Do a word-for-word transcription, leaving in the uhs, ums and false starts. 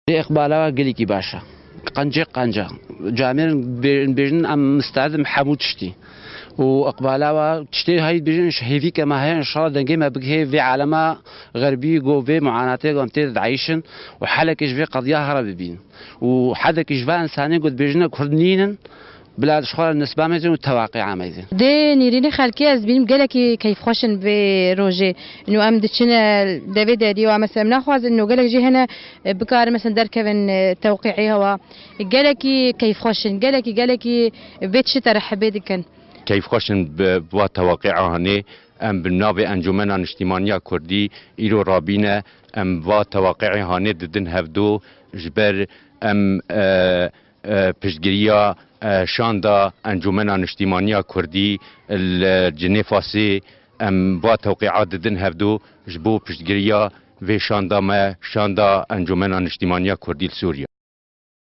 Lê iqbala we gelekî baş e. Qencê qenc e. Camêrin bê-, bêjin em misteed in hemû tiştî. Û iqbala we tiştê hayî dibêjin, hêvîke me heye, înşallah dengê me bigihê vê alema xerbî, ku vê muanatê ku em tê de dieyşin û helekê ji vê qediya here bibînin. Û hedekî ji van insanê ku dibêjine Kurd nînin, bila ji xwe re nisba me zin û tewaqi'a me zin. Dê nêrînê xelkê ez dibînim gelekî keyfxweş in vê rojê. Ino em diçine devê deriyê û em, mesela, em naxwazin ino gelek jî hene, e, bikarin, mesela, derkevin, e, tewqî'ê hewa. Gelekî keyfxweş in, gelekî, gelekî vê tiştê te rehbê dikin. Keyfxweş in bi, bi va tewaqi'a hanê. Em bi navê Encûmena Niştîmaniya Kurdî îro rabîne, em va tewaqi'ê hanê didin hevdu, ji ber em, e, e, piştgiriya, e, şanda Encûmena Niştîmaniya Kurdî li Cinêfasê, em va tewqî'a didin hevdu ji bo piştgiriya vê şanda me, şanda Encûmena Niştîmaniya Kurdî li Sûriye.